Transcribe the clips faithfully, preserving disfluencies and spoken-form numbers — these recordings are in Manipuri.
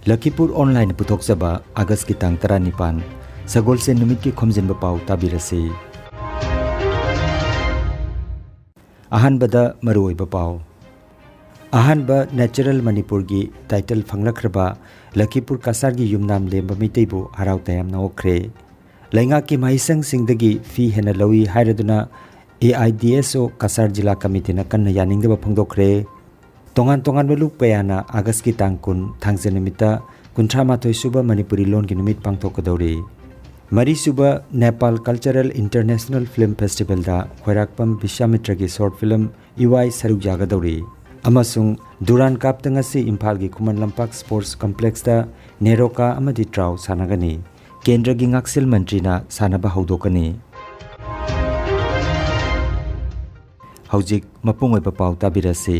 ꯂꯈꯤꯄꯨꯔ ꯑꯣꯟꯂꯥꯏꯟꯅ ꯄꯨꯊꯣꯛꯆꯕ ꯑꯥꯒꯁꯀꯤ ꯇꯥꯡ ꯇꯔꯥꯅꯤꯄꯥꯟ, ꯁꯒꯣꯜꯁꯦꯟ ꯅꯨꯃꯤꯠꯀꯤ ꯈꯣꯝꯖꯤꯟꯕ ꯄꯥꯎ ꯇꯥꯕꯤꯔꯁꯤ꯫ ꯑꯍꯥꯟꯕꯗ ꯃꯔꯨꯑꯣꯏꯕ ꯄꯥꯎ꯫ ꯑꯍꯥꯟꯕ ꯅꯦꯆꯔꯦꯜ ꯃꯅꯤꯄꯨꯔꯒꯤ ꯇꯥꯏꯇꯜ ꯐꯪꯂꯛꯈ꯭ꯔꯕ ꯂꯈꯤꯄꯨꯔ ꯀꯁꯥꯔꯒꯤ ꯌꯨꯝꯅꯥꯝ ꯂꯦꯝꯕ ꯃꯩꯇꯩꯕꯨ ꯍꯔꯥꯎ ꯇꯌꯥꯝꯅ ꯑꯣꯛꯈ꯭ꯔꯦ꯫ ꯂꯩꯉꯥꯛꯀꯤ ꯃꯍꯩꯁꯪꯁꯤꯡꯗꯒꯤ ꯐꯤ ꯍꯦꯟꯅ ꯂꯧꯏ ꯍꯥꯏꯔꯗꯨꯅ ꯑꯦ ꯑꯥꯏ ꯗꯤ ꯑꯦꯁ ꯑꯣ ꯀꯁꯥꯔ ꯖꯤꯂꯥ ꯀꯃꯤꯇꯤꯅ ꯀꯟꯅ ꯌꯥꯅꯤꯡꯗꯕ ꯐꯣꯡꯗꯣꯛꯈ꯭ꯔꯦ꯫ ꯇꯣꯉꯥꯟ ꯇꯣꯉꯥꯟꯕ ꯂꯨꯞ ꯀꯌꯥꯅ ꯑꯥꯒꯁꯀꯤ ꯇꯥꯡ ꯀꯨꯟ, ꯊꯥꯡꯖ ꯅꯨꯃꯤꯠꯇ ꯀꯨꯟꯊ꯭ꯔꯥ ꯃꯥꯊꯣꯏ ꯁꯨꯕ ꯃꯅꯤꯄꯨꯔꯤ ꯂꯣꯟꯒꯤ ꯅꯨꯃꯤꯠ ꯄꯥꯡꯊꯣꯛꯀꯗꯧꯔꯤ꯫ ꯃꯔꯤꯁꯨꯕ ꯅꯦꯄꯥꯜ ꯀꯜꯆꯔꯦꯜ ꯏꯟꯇꯔꯅꯦꯁꯅꯦꯜ ꯐꯤꯜꯝ ꯐꯦꯁꯇꯤꯚꯦꯜꯗ ꯈ꯭ꯋꯥꯏꯔꯥꯛꯄꯝ ꯕꯤꯁ꯭ꯋꯥꯃꯤꯇ꯭ꯔꯒꯤ ꯁꯣꯔꯠ ꯐꯤꯜꯝ ꯏꯋꯥꯏ ꯁꯔꯨꯛ ꯌꯥꯒꯗꯧꯔꯤ꯫ ꯑꯃꯁꯨꯡ ꯗꯨꯔꯥꯟ ꯀꯞꯇ ꯉꯁꯤ ꯏꯝꯐꯥꯜꯒꯤ ꯈꯨꯃꯟ ꯂꯝꯄꯥꯛ ꯁ꯭ꯄꯣꯔꯠꯁ ꯀꯝꯄ꯭ꯂꯦꯛꯁꯇ ꯅꯦꯔꯣꯀꯥ ꯑꯃꯗꯤ ꯇ꯭ꯔꯥꯎ ꯁꯥꯟꯅꯒꯅꯤ꯫ ꯀꯦꯟꯗ꯭ꯔꯒꯤ ꯉꯥꯛꯁꯦꯜ ꯃꯟꯇ꯭ꯔꯤꯅ ꯁꯥꯟꯅꯕ ꯍꯧꯗꯣꯛꯀꯅꯤ꯫ ꯍꯧꯖꯤꯛ ꯃꯄꯨꯡ ꯑꯣꯏꯕ ꯄꯥꯎ ꯇꯥꯕꯤꯔꯁꯤ꯫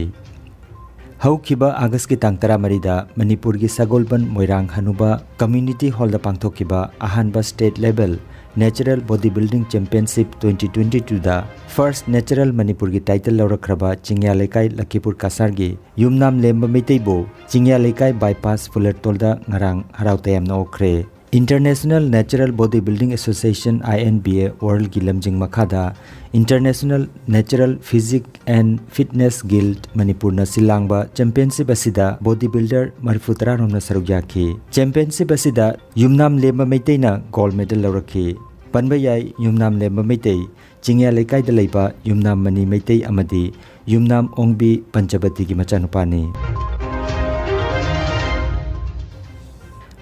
ꯍꯧꯈꯤꯕ ꯑꯥꯒꯁꯀꯤ ꯇꯥꯡ ꯇꯔꯥꯃꯔꯤꯗ ꯃꯅꯤꯄꯨꯔꯒꯤ ꯁꯒꯣꯜꯕꯟ ꯃꯣꯏꯔꯥꯡ ꯍꯅꯨꯕ ꯀꯝꯃ꯭ꯌꯨꯅꯤꯇꯤ ꯍꯣꯜꯗ ꯄꯥꯡꯊꯣꯛꯈꯤꯕ ꯑꯍꯥꯟꯕ state level natural body building championship twenty twenty ꯇꯨꯗ ꯐꯥꯔꯁꯠ ꯅꯦꯆꯔꯦꯜ ꯃꯅꯤꯄꯨꯔꯒꯤ ꯇꯥꯏꯇꯜ ꯂꯧꯔꯛꯈ꯭ꯔꯕ ꯆꯤꯡꯌꯥ ꯂꯩꯀꯥꯏ ꯂꯈꯤꯄꯨꯔ ꯀꯁꯥꯔꯒꯤ ꯌꯨꯝꯅꯥꯝ ꯂꯦꯝꯕ ꯃꯩꯇꯩꯕꯨ ꯆꯤꯡꯌꯥ ꯂꯩꯀꯥꯏ ꯕꯥꯏꯄꯥꯁ ꯐꯨꯂꯔꯇꯣꯜꯗ ꯉꯔꯥꯡ ꯍꯔꯥꯎ ꯇꯌꯥꯝꯅ ꯑꯣꯛꯈ꯭ꯔꯦ꯫ International Natural Body Building Association, I N B A, ꯋꯥꯔꯜꯒꯤ ꯂꯝꯖꯤꯡ ꯃꯈꯥꯗ International Natural Physique and Fitness Guild ꯃꯅꯤꯄꯨꯔꯅ ꯁꯤꯜ ꯂꯥꯡꯕ ꯆꯦꯝꯄꯤꯌꯟꯁꯤꯞ ꯑꯁꯤꯗ ꯕꯣꯗꯤ ꯕꯤꯜꯗꯔ ꯃꯔꯤꯐꯨ ꯇꯔꯥ ꯔꯣꯝꯅ ꯁꯔꯨꯛ ꯌꯥꯈꯤ꯫ ꯆꯦꯝꯄꯤꯌꯟꯁꯤꯞ ꯑꯁꯤꯗ ꯌꯨꯝꯅꯥꯝ ꯂꯦꯝꯕ ꯃꯩꯇꯩꯅ ꯒꯣꯜꯗ ꯃꯦꯗꯜ ꯂꯧꯔꯛꯈꯤ꯫ ꯄꯟꯕ ꯌꯥꯏ, ꯌꯨꯝꯅꯥꯝ ꯂꯦꯝꯕ ꯃꯩꯇꯩ ꯆꯤꯡꯌꯥ ꯂꯩꯀꯥꯏꯗ ꯂꯩꯕ ꯌꯨꯝꯅꯥꯝ ꯃꯅꯤ ꯃꯩꯇꯩ ꯑꯃꯗꯤ ꯌꯨꯝꯅꯥꯝ ꯑꯣꯡꯕꯤ ꯄꯟꯆꯕꯇꯤꯒꯤ ꯃꯆꯥꯅꯨꯄꯥꯅꯤ꯫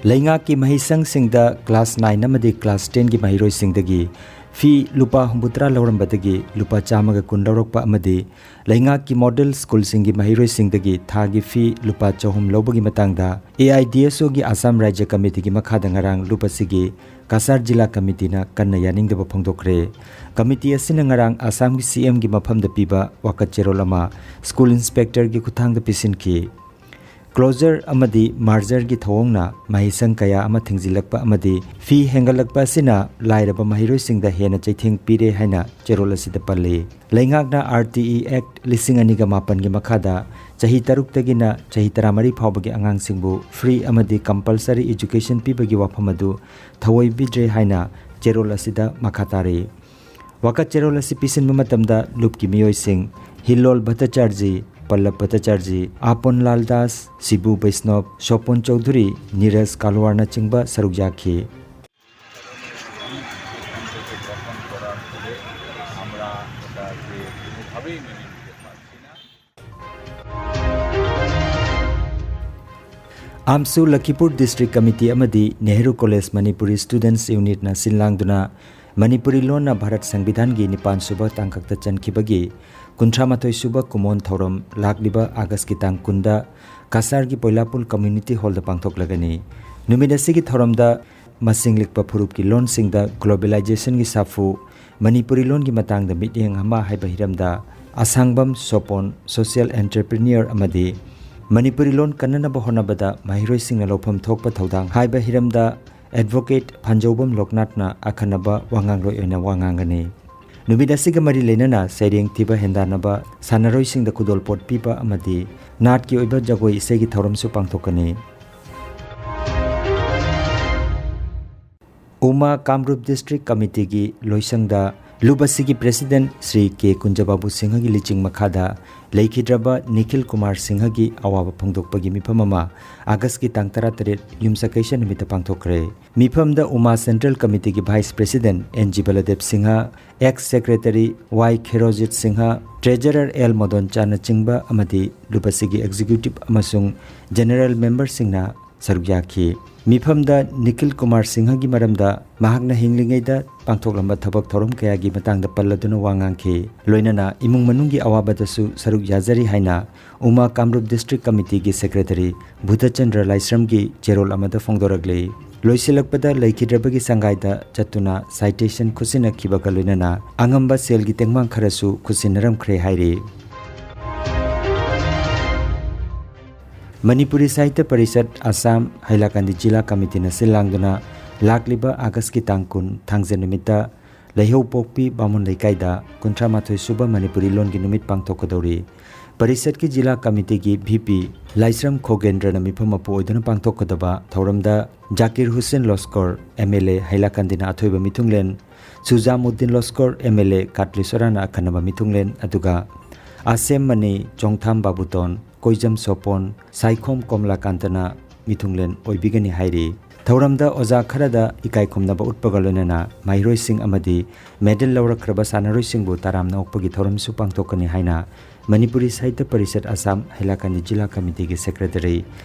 ꯂꯩꯉꯥꯛꯀꯤ ꯃꯍꯩꯁꯪꯁꯤꯡꯗ ꯀ꯭ꯂꯥꯁ ꯅꯥꯏꯟ ꯑꯃꯗꯤ ꯀ꯭ꯂꯥꯁ ꯇꯦꯟꯒꯤ ꯃꯍꯩꯔꯣꯏꯁꯤꯡꯗꯒꯤ ꯐꯤ ꯂꯨꯄꯥ ꯍꯨꯝꯐꯨꯇꯔꯥ ꯂꯧꯔꯝꯕꯗꯒꯤ ꯂꯨꯄꯥ ꯆꯥꯝꯃꯒ ꯀꯨꯟ ꯂꯧꯔꯛꯄ ꯑꯃꯗꯤ ꯂꯩꯉꯥꯛꯀꯤ ꯃꯣꯗꯦꯜ ꯁ꯭ꯀꯨꯜꯁꯤꯡꯒꯤ ꯃꯍꯩꯔꯣꯏꯁꯤꯡꯗꯒꯤ ꯊꯥꯒꯤ ꯐꯤ ꯂꯨꯄꯥ ꯆꯍꯨꯝ ꯂꯧꯕꯒꯤ ꯃꯇꯥꯡꯗ ꯑꯦ ꯑꯥꯏ ꯗꯤ ꯑꯦꯁ ꯑꯣꯒꯤ ꯑꯁꯥꯝ ꯔꯥꯖ꯭ꯌ ꯀꯃꯤꯇꯤꯒꯤ ꯃꯈꯥꯗ ꯉꯔꯥꯡ ꯂꯨꯞ ꯑꯁꯤꯒꯤ ꯀꯁꯥꯔ ꯖꯤꯂꯥ ꯀꯃꯤꯇꯤꯅ ꯀꯟꯅ ꯌꯥꯅꯤꯡꯗꯕ ꯐꯣꯡꯗꯣꯛꯈ꯭ꯔꯦ꯫ ꯀꯃꯤꯇꯤ ꯑꯁꯤꯅ ꯉꯔꯥꯡ ꯑꯁꯥꯝꯒꯤ ꯁꯤ ꯑꯦꯝꯒꯤ ꯃꯐꯝꯗ ꯄꯤꯕ ꯋꯥꯀꯠ ꯆꯦꯔꯣꯜ ꯑꯃ ꯁ꯭ꯀꯨꯜ ꯏꯟꯁꯄꯦꯛꯇꯔꯒꯤ ꯈꯨꯠꯊꯥꯡꯗ ꯄꯤꯁꯤꯟꯈꯤ꯫ ꯀ꯭ꯂꯣꯖꯔ ꯑꯃꯗꯤ ꯃꯥꯔꯖꯔꯒꯤ ꯊꯧꯑꯣꯡꯅ ꯃꯍꯩꯁꯪ ꯀꯌꯥ ꯑꯃ ꯊꯤꯡꯖꯤꯜꯂꯛꯄ ꯑꯃꯗꯤ ꯐꯤ ꯍꯦꯟꯒꯠꯂꯛꯄ ꯑꯁꯤꯅ ꯂꯥꯏꯔꯕ ꯃꯍꯩꯔꯣꯏꯁꯤꯡꯗ ꯍꯦꯟꯅ ꯆꯩꯊꯦꯡ ꯄꯤꯔꯦ ꯍꯥꯏꯅ ꯆꯦꯔꯣꯜ ꯑꯁꯤꯗ ꯄꯜꯂꯤ꯫ ꯂꯩꯉꯥꯛꯅ R T E Act ꯂꯤꯁꯤꯡ ꯑꯅꯤꯒ ꯃꯥꯄꯟꯒꯤ ꯃꯈꯥꯗ ꯆꯍꯤ ꯇꯔꯨꯛꯇꯒꯤꯅ ꯆꯍꯤ ꯇꯔꯥꯃꯔꯤ ꯐꯥꯎꯕꯒꯤ ꯑꯉꯥꯡꯁꯤꯡꯕꯨ free ꯑꯃꯗꯤ compulsory education ꯄꯤꯕꯒꯤ ꯋꯥꯐꯝ ꯑꯗꯨ ꯊꯑꯣꯏꯕꯤꯗ꯭ꯔꯦ ꯍꯥꯏꯅ ꯆꯦꯔꯣꯜ ꯑꯁꯤꯗ ꯃꯈꯥ ꯇꯥꯔꯤ꯫ ꯋꯥꯀꯠ ꯆꯦꯔꯣꯜ ꯑꯁꯤ ꯄꯤꯁꯤꯟꯕ ꯃꯇꯝꯗ ꯂꯨꯞꯀꯤ ꯃꯤꯑꯣꯏꯁꯤꯡ ꯍꯤꯜꯂꯣꯜ ꯚꯠꯇꯆꯥꯔꯖꯤ, ꯄꯜꯂꯕ ꯚꯠꯇꯆꯥꯔꯖꯤ, ꯑꯥꯄꯣꯟ ꯂꯥꯜ ꯗꯥꯁ, ꯁꯤꯕꯨ ꯕꯩꯁꯅꯣꯞ, ꯁꯣꯄꯣꯟ ꯆꯧꯙꯨꯔꯤ, ꯅꯤꯔꯖ ꯀꯥꯂꯋꯥꯔꯅꯆꯤꯡꯕ ꯁꯔꯨꯛ ꯌꯥꯈꯤ꯫ ꯑꯥꯝꯁꯨ ꯂꯈꯤꯄꯨꯔ District Committee ꯑꯃꯗꯤ ꯅꯦꯍꯔꯨ College Manipuri Students Unitꯅ ꯁꯤꯟ ꯂꯥꯡꯗꯨꯅ ꯃꯅꯤꯄꯨꯔꯤ ꯂꯣꯟꯅ ꯚꯥꯔꯠ ꯁꯪꯕꯤꯙꯥꯟꯒꯤ ꯅꯤꯄꯥꯟ ꯁꯨꯕ ꯇꯥꯡꯀꯛꯇ ꯆꯟꯈꯤꯕꯒꯤ ꯀꯨꯟꯊ꯭ꯔꯥ ꯃꯥꯊꯣꯏ ꯁꯨꯕ ꯀꯨꯃꯣꯟ ꯊꯧꯔꯝ ꯂꯥꯛꯂꯤꯕ ꯑꯥꯒꯁꯀꯤ ꯇꯥꯡ ꯀꯨꯟꯗ ꯀꯁꯥꯔꯒꯤ ꯄꯣꯏꯂꯥꯄꯨꯜ Community Hallꯗ ꯄꯥꯡꯊꯣꯛꯂꯒꯅꯤ꯫ ꯅꯨꯃꯤꯠ ꯑꯁꯤꯒꯤ ꯊꯧꯔꯝꯗ ꯃꯁꯤꯡ ꯂꯤꯛꯄ ꯐꯨꯔꯨꯞꯀꯤ ꯂꯣꯟꯁꯤꯡꯗ globalizationꯒꯤ ꯁꯥꯐꯨ, ꯃꯅꯤꯄꯨꯔꯤ ꯂꯣꯟꯒꯤ ꯃꯇꯥꯡꯗ ꯃꯤꯠꯌꯦꯡ ꯑꯃ ꯍꯥꯏꯕ ꯍꯤꯔꯝꯗ ꯑꯁꯥꯡꯕꯝ ꯁꯣꯄꯣꯟ, social entrepreneur ꯑꯃꯗꯤ ꯃꯅꯤꯄꯨꯔꯤ ꯂꯣꯟ ꯀꯟꯅꯅꯕ ꯍꯣꯠꯅꯕꯗ ꯃꯍꯩꯔꯣꯏꯁꯤꯡꯅ ꯂꯧꯐꯝ ꯊꯣꯛꯄ ꯊꯧꯗꯥꯡ ꯍꯥꯏꯕ ꯍꯤꯔꯝꯗ Advocate ꯐꯟꯖꯧꯕꯝ ꯂꯣꯛꯅꯥꯊꯅ ꯑꯈꯟꯅꯕ ꯋꯥꯉꯥꯡꯂꯣꯏ ꯑꯣꯏꯅ ꯋꯥ ꯉꯥꯡꯒꯅꯤ꯫ ꯅꯨꯃꯤꯠ ꯑꯁꯤꯒ ꯃꯔꯤ ꯂꯩꯅꯅ ꯁꯩꯔꯦꯡ ꯊꯤꯕ ꯍꯦꯟꯗꯥꯟꯅꯕ, ꯁꯥꯟꯅꯔꯣꯏꯁꯤꯡꯗ ꯈꯨꯗꯣꯜꯄꯣꯠ ꯄꯤꯕ ꯑꯃꯗꯤ ꯅꯥꯠꯀꯤ ꯑꯣꯏꯕ ꯖꯒꯣꯏ ꯏꯁꯩꯒꯤ ꯊꯧꯔꯝꯁꯨ ꯄꯥꯡꯊꯣꯛꯀꯅꯤ꯫ ꯎꯃꯥ ꯀꯥꯃꯔꯨꯞ District Committeeꯒꯤ ꯂꯣꯏꯁꯪꯗ ꯂꯨꯞ ꯑꯁꯤꯒꯤ President ꯁ꯭ꯔꯤ ꯀꯦ ꯀꯨꯟꯖꯕꯥꯕꯨ ꯁꯤꯡꯍꯒꯤ ꯂꯤꯆꯤꯡ ꯃꯈꯥꯗ ꯂꯩꯈꯤꯗ꯭ꯔꯕ ꯅꯤꯈꯤꯜ ꯀꯨꯃꯥꯔ ꯁꯤꯡꯍꯒꯤ ꯑꯋꯥꯕ ꯐꯣꯡꯗꯣꯛꯄꯒꯤ ꯃꯤꯐꯝ ꯑꯃ ꯑꯥꯒꯁꯀꯤ ꯇꯥꯡ ꯇꯔꯥꯇꯔꯦꯠ ꯌꯨꯝꯁꯀꯩꯁ ꯅꯨꯃꯤꯠꯇ ꯄꯥꯡꯊꯣꯛꯈ꯭ꯔꯦ꯫ ꯃꯤꯐꯝꯗ ꯎꯃꯥ Central Committeeꯒꯤ Vice President N G Baldev Singh, Ex Secretary Y Kheroijit Singh, Treasurer L ꯃꯗꯣꯟꯆꯥꯅꯆꯤꯡꯕ ꯑꯃꯗꯤ ꯂꯨꯞ ꯑꯁꯤꯒꯤ Executive ꯑꯃꯁꯨꯡ General Memberꯁꯤꯡꯅ ꯁꯔꯨꯛ ꯌꯥꯈꯤ꯫ ꯃꯤꯐꯝꯗ ꯅꯤꯈꯤꯜ ꯀꯨꯃꯥꯔ ꯁꯤꯡꯍꯒꯤ ꯃꯔꯝꯗ ꯃꯍꯥꯛꯅ ꯍꯤꯡꯂꯤꯉꯩꯗ ꯄꯥꯡꯊꯣꯛꯂꯝꯕ ꯊꯕꯛ ꯊꯧꯔꯝ ꯀꯌꯥꯒꯤ ꯃꯇꯥꯡꯗ ꯄꯜꯂꯗꯨꯅ ꯋꯥ ꯉꯥꯡꯈꯤ꯫ ꯂꯣꯏꯅꯅ ꯏꯃꯨꯡ ꯃꯅꯨꯡꯒꯤ ꯑꯋꯥꯕꯗꯁꯨ ꯁꯔꯨꯛ ꯌꯥꯖꯔꯤ ꯍꯥꯏꯅ ꯎꯃꯥ ꯀꯥꯃꯔꯨꯞ District Committeeꯒꯤ Secretary ꯚꯨꯇꯆꯟꯗ꯭ꯔ ꯂꯥꯏꯁ꯭ꯔꯝꯒꯤ ꯆꯦꯔꯣꯜ ꯑꯃꯗ ꯐꯣꯡꯗꯣꯔꯛꯂꯤ꯫ ꯂꯣꯏꯁꯤꯜꯂꯛꯄꯗ ꯂꯩꯈꯤꯗ꯭ꯔꯕꯒꯤ ꯁꯪꯒꯥꯏꯗ ꯆꯠꯇꯨꯅ citation ꯈꯨꯠꯁꯤꯟꯅꯈꯤꯕꯒ ꯂꯣꯏꯅꯅ ꯑꯉꯝꯕ ꯁꯦꯜꯒꯤ ꯇꯦꯡꯕꯥꯡ ꯈꯔꯁꯨ ꯈꯨꯠꯁꯤꯟꯅꯔꯝꯈ꯭ꯔꯦ ꯍꯥꯏꯔꯤ꯫ ꯃꯅꯤꯄꯨꯔꯤ ꯁꯥꯍꯤꯇ꯭ꯌ ꯄꯔꯤꯁꯠ ꯑꯁꯥꯝ ꯍꯥꯏꯂꯥꯀꯥꯟꯗꯤ ꯖꯤꯂꯥ ꯀꯃꯤꯇꯤꯅ ꯁꯤꯜ ꯂꯥꯡꯗꯨꯅ ꯂꯥꯛꯂꯤꯕ ꯑꯥꯒꯁꯀꯤ ꯇꯥꯡ ꯀꯨꯟ ꯊꯥꯡꯖ ꯅꯨꯃꯤꯠꯇ ꯂꯩꯍꯧꯄꯣꯛꯄꯤ ꯕꯥꯃꯣꯟ ꯂꯩꯀꯥꯏꯗ ꯀꯨꯟꯊ꯭ꯔꯥ ꯃꯥꯊꯣꯏ ꯁꯨꯕ ꯃꯅꯤꯄꯨꯔꯤ ꯂꯣꯟꯒꯤ ꯅꯨꯃꯤꯠ ꯄꯥꯡꯊꯣꯛꯀꯗꯧꯔꯤ꯫ ꯄꯔꯤꯁꯠꯀꯤ ꯖꯤꯂꯥ ꯀꯃꯤꯇꯤꯒꯤ ꯚꯤ ꯄꯤ ꯂꯥꯏꯁ꯭ꯔꯝ ꯈꯣꯒꯦꯟꯗ꯭ꯔꯅ ꯃꯤꯐꯝ ꯃꯄꯨ ꯑꯣꯏꯗꯨꯅ ꯄꯥꯡꯊꯣꯛꯀꯗꯕ ꯊꯧꯔꯝꯗ Zakir Hussain ꯂꯣꯁꯀꯣꯔ, M L A ꯍꯥꯏꯂꯥꯀꯥꯟꯗꯤꯅ ꯑꯊꯣꯏꯕ ꯃꯤꯊꯨꯡꯂꯦꯟ, ꯁꯨꯖꯥꯃꯨꯗꯤꯟ ꯂꯣꯁꯀꯣꯔ, ꯑꯦꯝ ꯑꯦꯜ ꯑꯦ ꯀꯥꯠꯂꯤꯁꯣꯔꯥꯅ ꯑꯈꯟꯅꯕ ꯃꯤꯊꯨꯡꯂꯦꯟ, ꯑꯗꯨꯒ ꯑꯁꯦꯝ ꯃꯅꯤ, ꯆꯣꯡꯊꯥꯝ ꯕꯥꯕꯨꯇꯣꯟ, ꯀꯣꯏꯖꯝ ꯁꯣꯄꯣꯟ, ꯁꯥꯏꯈꯣꯝ ꯀꯣꯝꯂꯥꯀꯥꯟꯇꯅ ꯃꯤꯊꯨꯡꯂꯦꯟ ꯑꯣꯏꯕꯤꯒꯅꯤ ꯍꯥꯏꯔꯤ꯫ ꯊꯧꯔꯝꯗ ꯑꯣꯖꯥ ꯈꯔꯗ ꯏꯀꯥꯏ ꯈꯨꯝꯅꯕ ꯎꯠꯄꯒ ꯂꯣꯏꯅꯅ ꯃꯍꯩꯔꯣꯏꯁꯤꯡ ꯑꯃꯗꯤ ꯃꯦꯗꯜ ꯂꯧꯔꯛꯈ꯭ꯔꯕ ꯁꯥꯟꯅꯔꯣꯏꯁꯤꯡꯕꯨ ꯇꯔꯥꯝꯅ ꯑꯣꯛꯄꯒꯤ ꯊꯧꯔꯝꯁꯨ ꯄꯥꯡꯊꯣꯛꯀꯅꯤ ꯍꯥꯏꯅ ꯃꯅꯤꯄꯨꯔꯤ ꯁꯥꯍꯤꯇ꯭ꯌ ꯄꯔꯤꯁꯠ ꯑꯁꯥꯝ ꯍꯥꯏꯂꯥꯀꯥꯟꯗꯤ ꯖꯤꯂꯥ ꯀꯃꯤꯇꯤꯒꯤ ꯁꯦꯀ꯭ꯔꯦꯇꯔꯤ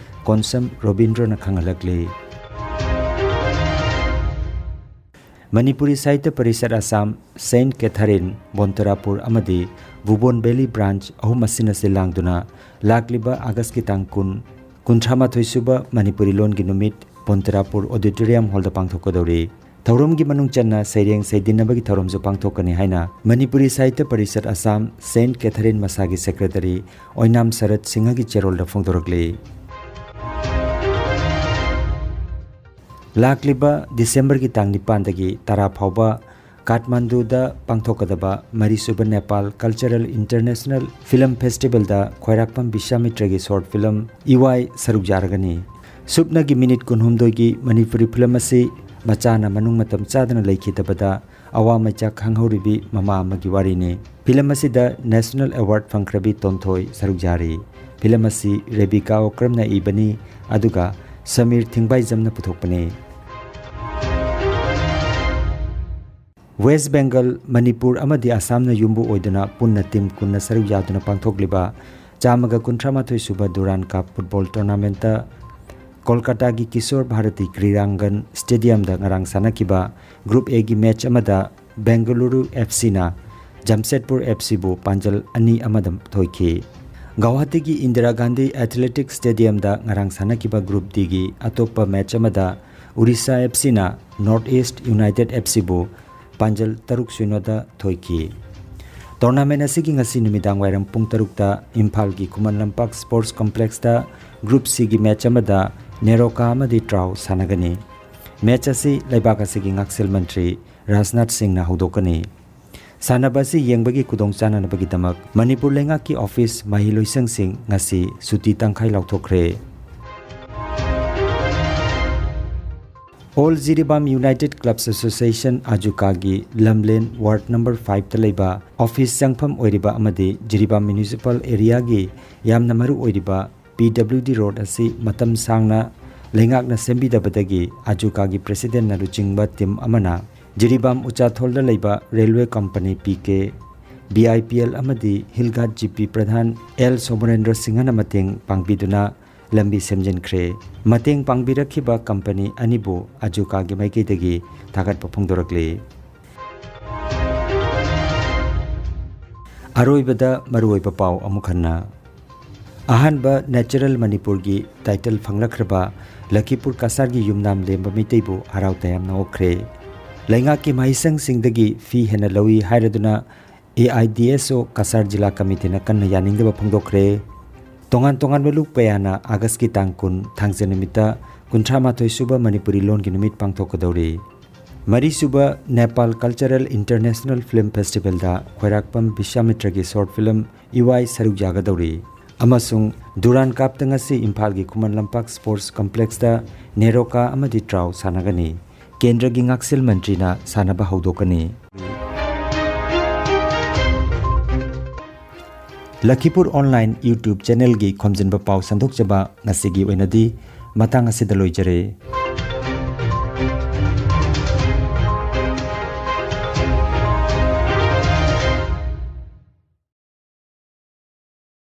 ꯀꯣꯟꯁꯝ ꯔꯣꯕꯤꯟꯗ꯭ꯔꯣꯅ ꯈꯪꯍꯜꯂꯛꯂꯤ꯫ ꯃꯅꯤꯄꯨꯔꯤ ꯁꯥꯍꯤꯇ꯭ꯌ ꯄꯔꯤꯁꯠ ꯑꯁꯥꯝ, ꯁꯦꯟꯠ ꯀꯦꯊꯔꯤꯟ, ꯕꯣꯟꯇꯔꯥꯄꯨꯔ ꯑꯃꯗꯤ ꯚꯨꯕꯣꯟ ꯚꯦꯂꯤ ꯕ꯭ꯔꯥꯟꯆ ꯑꯍꯨꯝ ꯑꯁꯤꯅ ꯁꯤꯜ ꯂꯥꯡꯗꯨꯅ ꯂꯥꯛꯂꯤꯕ ꯑꯥꯒꯁꯀꯤ ꯇꯥꯡ ꯀꯨꯟ, ꯀꯨꯟꯊ꯭ꯔꯥ ꯃꯥꯊꯣꯏ ꯁꯨꯕ ꯃꯅꯤꯄꯨꯔꯤ ꯂꯣꯟꯒꯤ ꯅꯨꯃꯤꯠ ꯕꯣꯟꯇꯔꯥꯄꯨꯔ ꯑꯣꯗꯤꯇꯣꯔꯤꯌꯝ ꯍꯣꯜꯗ ꯄꯥꯡꯊꯣꯛꯀꯗꯧꯔꯤ꯫ ꯊꯧꯔꯝꯒꯤ ꯃꯅꯨꯡ ꯆꯟꯅ ꯁꯩꯔꯦꯡ ꯁꯩꯗꯤꯟꯅꯕꯒꯤ ꯊꯧꯔꯝꯁꯨ ꯄꯥꯡꯊꯣꯛꯀꯅꯤ ꯍꯥꯏꯅ ꯃꯅꯤꯄꯨꯔꯤ ꯁꯥꯍꯤꯇ꯭ꯌ ꯄꯔꯤꯁꯠ ꯑꯁꯥꯝ, ꯁꯦꯟꯠ ꯀꯦꯊꯔꯤꯟ ꯃꯁꯥꯒꯤ ꯁꯦꯀ꯭ꯔꯦꯇꯔꯤ ꯑꯣꯏꯅꯥꯝ ꯁꯔꯠ ꯁꯤꯡꯍꯒꯤ ꯆꯦꯔꯣꯜꯗ ꯐꯣꯡꯗꯣꯔꯛꯂꯤ꯫ ꯂꯥꯛꯂꯤꯕ ꯗꯤꯁꯦꯝꯕꯔꯒꯤ ꯇꯥꯡ ꯅꯤꯄꯥꯟꯗꯒꯤ ꯇꯔꯥ ꯐꯥꯎꯕ ꯀꯥꯊꯃꯥꯟꯗꯨꯗ ꯄꯥꯡꯊꯣꯛꯀꯗꯕ ꯃꯔꯤꯁꯨꯕ ꯅꯦꯄꯥꯜ ꯀꯜꯆꯔꯦꯜ ꯏꯟꯇꯔꯅꯦꯁꯅꯦꯜ ꯐꯤꯂꯝ ꯐꯦꯁꯇꯤꯚꯦꯜꯗ ꯈ꯭ꯋꯥꯏꯔꯥꯛꯄꯝ ꯕꯤꯁ꯭ꯋꯥꯃꯤꯇ꯭ꯔꯒꯤ ꯁꯣꯔꯠ ꯐꯤꯂꯝ ꯏꯋꯥꯏ ꯁꯔꯨꯛ ꯌꯥꯔꯒꯅꯤ꯫ ꯁꯨꯞꯅꯒꯤ ꯃꯤꯅꯤꯠ ꯀꯨꯟꯍꯨꯝꯗꯣꯏꯒꯤ ꯃꯅꯤꯄꯨꯔꯤ ꯐꯤꯂꯝ ꯑꯁꯤ ꯃꯆꯥꯅ ꯃꯅꯨꯡ ꯃꯇꯝ ꯆꯥꯗꯅ ꯂꯩꯈꯤꯗꯕꯗ ꯑꯋꯥ ꯃꯩꯆꯥꯛ ꯈꯥꯡꯍꯧꯔꯤꯕꯤ ꯃꯃꯥ ꯑꯃꯒꯤ ꯋꯥꯔꯤꯅꯤ꯫ ꯐꯤꯂꯝ ꯑꯁꯤꯗ ꯅꯦꯁꯅꯦꯜ ꯑꯦꯋꯥꯔꯗ ꯐꯪꯈ꯭ꯔꯕꯤ ꯇꯣꯟꯊꯣꯏ ꯁꯔꯨꯛ ꯌꯥꯔꯤ꯫ ꯐꯤꯂꯝ ꯑꯁꯤ ꯔꯦꯕꯤꯀꯥ ꯑꯣꯀ꯭ꯔꯝꯅ ꯏꯕꯅꯤ, ꯑꯗꯨꯒ ꯁꯃꯤꯔ ꯊꯤꯡꯕꯥꯏꯖꯝꯅ ꯄꯨꯊꯣꯛꯄꯅꯤ꯫ ꯋꯦꯁ꯭ꯠ ꯕꯦꯡꯒꯜ, ꯃꯅꯤꯄꯨꯔ ꯑꯃꯗꯤ ꯑꯁꯥꯝꯅ ꯌꯨꯝꯕꯨ ꯑꯣꯏꯗꯨꯅ ꯄꯨꯟꯅ ꯇꯤꯝ ꯀꯨꯟꯅ ꯁꯔꯨꯛ ꯌꯥꯗꯨꯅ ꯄꯥꯡꯊꯣꯛꯂꯤꯕ ꯆꯥꯝꯃꯒ ꯀꯨꯟꯊ꯭ꯔꯥ ꯃꯥꯊꯣꯏ ꯁꯨꯕ ꯗꯨꯔꯥꯟ ꯀꯞ ꯐꯨꯠꯕꯣꯜ ꯇꯣꯔꯅꯥꯃꯦꯟꯠꯇ ꯀꯣꯜꯀꯥꯇꯥꯒꯤ ꯀꯤꯁꯣꯔ ꯚꯥꯔꯇꯤ ꯀ꯭ꯔꯤꯔꯥꯡꯒꯟ ꯁ꯭ꯇꯦꯗꯤꯌꯝꯗ ꯉꯔꯥꯡ ꯁꯥꯟꯅꯈꯤꯕ ꯒ꯭ꯔꯨꯞ ꯑꯦꯒꯤ ꯃꯦꯆ ꯑꯃꯗ ꯕꯦꯡꯒꯂꯨꯔꯨ ꯑꯦꯐ ꯁꯤꯅ ꯖꯥꯝꯁꯦꯗꯄꯨꯔ ꯑꯦꯐ ꯁꯤꯕꯨ ꯄꯥꯟꯖꯜ ꯑꯅꯤ ꯑꯃꯗ ꯊꯣꯏꯈꯤ꯫ ꯒꯧꯍꯥꯇꯤꯒꯤ ꯏꯟꯗꯤꯔꯥ ꯒꯥꯟꯙꯤ ꯑꯦꯊꯂꯦꯇꯤꯛ ꯁ꯭ꯇꯦꯗꯤꯌꯝꯗ ꯉꯔꯥꯡ ꯁꯥꯟꯅꯈꯤꯕ ꯒ꯭ꯔꯨꯞ ꯗꯤꯒꯤ ꯑꯇꯣꯞꯄ ꯃꯦꯆ ꯑꯃꯗ ꯎꯔꯤꯁꯥ ꯑꯦꯐ ꯁꯤꯅ ꯅꯣꯔꯠ ꯏꯁ꯭ꯠ ꯌꯨꯅꯥꯏꯇꯦꯗ ꯑꯦꯐ ꯁꯤꯕꯨ ꯄꯥꯟꯖꯜ ꯇꯔꯨꯛ ꯁꯤꯅꯣꯗ ꯊꯣꯏꯈꯤ꯫ Tournament ꯑꯁꯤꯒꯤ ꯉꯁꯤ ꯅꯨꯃꯤꯗꯥꯡ ꯋꯥꯏꯔꯝ ꯄꯨꯡ ꯇꯔꯨꯛꯇ ꯏꯝꯐꯥꯜꯒꯤ Khuman Lampak Sports Complexꯇ Group Cꯒꯤ match ꯑꯃꯗ ꯅꯦꯔꯣꯀꯥ ꯑꯃꯗꯤ ꯇ꯭ꯔꯥꯎ ꯁꯥꯟꯅꯒꯅꯤ꯫ Match ꯑꯁꯤ ꯂꯩꯕꯥꯛ ꯑꯁꯤꯒꯤ ꯉꯥꯛꯁꯦꯜ ꯃꯟꯇ꯭ꯔꯤ ꯔꯥꯖꯅꯥꯊ ꯁꯤꯡꯅ ꯍꯧꯗꯣꯛꯀꯅꯤ꯫ ꯁꯥꯟꯅꯕ ꯑꯁꯤ ꯌꯦꯡꯕꯒꯤ ꯈꯨꯗꯣꯡꯆꯥꯅꯅꯕꯒꯤꯗꯃꯛ ꯃꯅꯤꯄꯨꯔ ꯂꯩꯉꯥꯛꯀꯤ office, ꯃꯍꯩꯂꯣꯏꯁꯪꯁꯤꯡ ꯉꯁꯤ ꯁꯨꯇꯤ ꯇꯪꯈꯥꯏ ꯂꯥꯎꯊꯣꯛꯈ꯭ꯔꯦ꯫ All Jiribam United Clubs Association, ꯑꯖꯨꯀꯥꯒꯤ ꯂꯝꯂꯦꯟ ward number fiveꯇ ꯂꯩꯕ office ꯆꯪꯐꯝ ꯑꯣꯏꯔꯤꯕ ꯑꯃꯗꯤ ꯖꯤꯔꯤꯕꯥꯝ municipal areaꯒꯤ ꯌꯥꯝꯅ ꯃꯔꯨ ꯑꯣꯏꯔꯤꯕ P W D road ꯑꯁꯤ ꯃꯇꯝ ꯁꯥꯡꯅ ꯂꯩꯉꯥꯛꯅ ꯁꯦꯝꯕꯤꯗꯕꯗꯒꯤ ꯑꯖꯨꯀꯥꯒꯤ presidentꯅ ꯂꯨꯆꯤꯡꯕ team ꯑꯃꯅ ꯖꯤꯔꯤꯕꯥꯝ ꯎꯆꯥꯊꯣꯜꯗ ꯂꯩꯕ railway company P K, B I P L ꯑꯃꯗꯤ ꯍꯤꯜꯒꯥꯠ G P ꯄ꯭ꯔꯙꯥꯟ L ꯁꯣꯃꯔꯦꯟꯗ꯭ꯔ ꯁꯤꯡꯍꯅ ꯃꯇꯦꯡ ꯄꯥꯡꯕꯤꯗꯨꯅ ꯂꯝꯕꯤ ꯁꯦꯝꯖꯤꯟꯈ꯭ꯔꯦ꯫ ꯃꯇꯦꯡ ꯄꯥꯡꯕꯤꯔꯛꯈꯤꯕ company ꯑꯅꯤꯕꯨ ꯑꯖꯨꯀꯥꯒꯤ ꯃꯥꯏꯀꯩꯗꯒꯤ ꯊꯥꯒꯠꯄ ꯐꯣꯡꯗꯣꯔꯛꯂꯤ꯫ ꯑꯔꯣꯏꯕꯗ ꯃꯔꯨꯑꯣꯏꯕ ꯄꯥꯎ ꯑꯃꯨꯛ ꯍꯟꯅ꯫ ꯑꯍꯥꯟꯕ Natural Manipurꯒꯤ title ꯐꯪꯂꯛꯈ꯭ꯔꯕ ꯂꯈꯤꯄꯨꯔ ꯀꯁꯥꯔꯒꯤ ꯌꯨꯝꯅꯥꯝ ꯂꯦꯝꯕ ꯃꯩꯇꯩꯕꯨ ꯍꯔꯥꯎ ꯇꯌꯥꯝꯅ ꯑꯣꯛꯈ꯭ꯔꯦ꯫ ꯂꯩꯉꯥꯛꯀꯤ ꯃꯍꯩꯁꯪꯁꯤꯡꯗꯒꯤ fee ꯍꯦꯟꯅ ꯂꯧꯏ ꯍꯥꯏꯔꯗꯨꯅ A I D S O Cachar ꯖꯤꯂꯥ ꯀꯃꯤꯇꯤꯅ ꯀꯟꯅ ꯌꯥꯅꯤꯡꯗꯕ ꯐꯣꯡꯗꯣꯛꯈ꯭ꯔꯦ꯫ ꯇꯣꯉꯥꯟ ꯇꯣꯉꯥꯟꯕ ꯂꯨꯞ ꯀꯌꯥꯅ ꯑꯥꯒꯁꯀꯤ ꯇꯥꯡ ꯀꯨꯟ, ꯊꯥꯡꯖ ꯅꯨꯃꯤꯠꯇ ꯀꯨꯟꯊ꯭ꯔꯥ ꯃꯥꯊꯣꯏ ꯁꯨꯕ ꯃꯅꯤꯄꯨꯔꯤ ꯂꯣꯟꯒꯤ ꯅꯨꯃꯤꯠ ꯄꯥꯡꯊꯣꯛꯀꯗꯧꯔꯤ꯫ ꯃꯔꯤꯁꯨꯕ Nepal Cultural International Film Festivalꯗ ꯈ꯭ꯋꯥꯏꯔꯥꯛꯄꯝ ꯕꯤꯁ꯭ꯋꯥꯃꯤꯇ꯭ꯔꯒꯤ short film ꯏꯋꯥꯏ ꯁꯔꯨꯛ ꯌꯥꯒꯗꯧꯔꯤ꯫ ꯑꯃꯁꯨꯡ Durand Cupꯇ ꯉꯁꯤ ꯏꯝꯐꯥꯜꯒꯤ ꯈꯨꯃꯟ ꯂꯝꯄꯥꯛ Sports Complexꯇ ꯅꯦꯔꯣꯀꯥ ꯑꯃꯗꯤ ꯇ꯭ꯔꯥꯎ ꯁꯥꯟꯅꯒꯅꯤ꯫ ꯀꯦꯟꯗ꯭ꯔꯒꯤ ꯉꯥꯛꯁꯦꯜ ꯃꯟꯇ꯭ꯔꯤꯅ ꯁꯥꯟꯅꯕ ꯍꯧꯗꯣꯛꯀꯅꯤ꯫ ꯂꯈꯤꯄꯨꯔ Online YouTube channelꯒꯤ ꯈꯣꯝꯖꯤꯟꯕ ꯄꯥꯎ ꯁꯟꯗꯣꯛꯆꯕ ꯉꯁꯤꯒꯤ ꯑꯣꯏꯅꯗꯤ ꯃꯇꯥꯡ ꯑꯁꯤꯗ ꯂꯣꯏꯖꯔꯦ꯫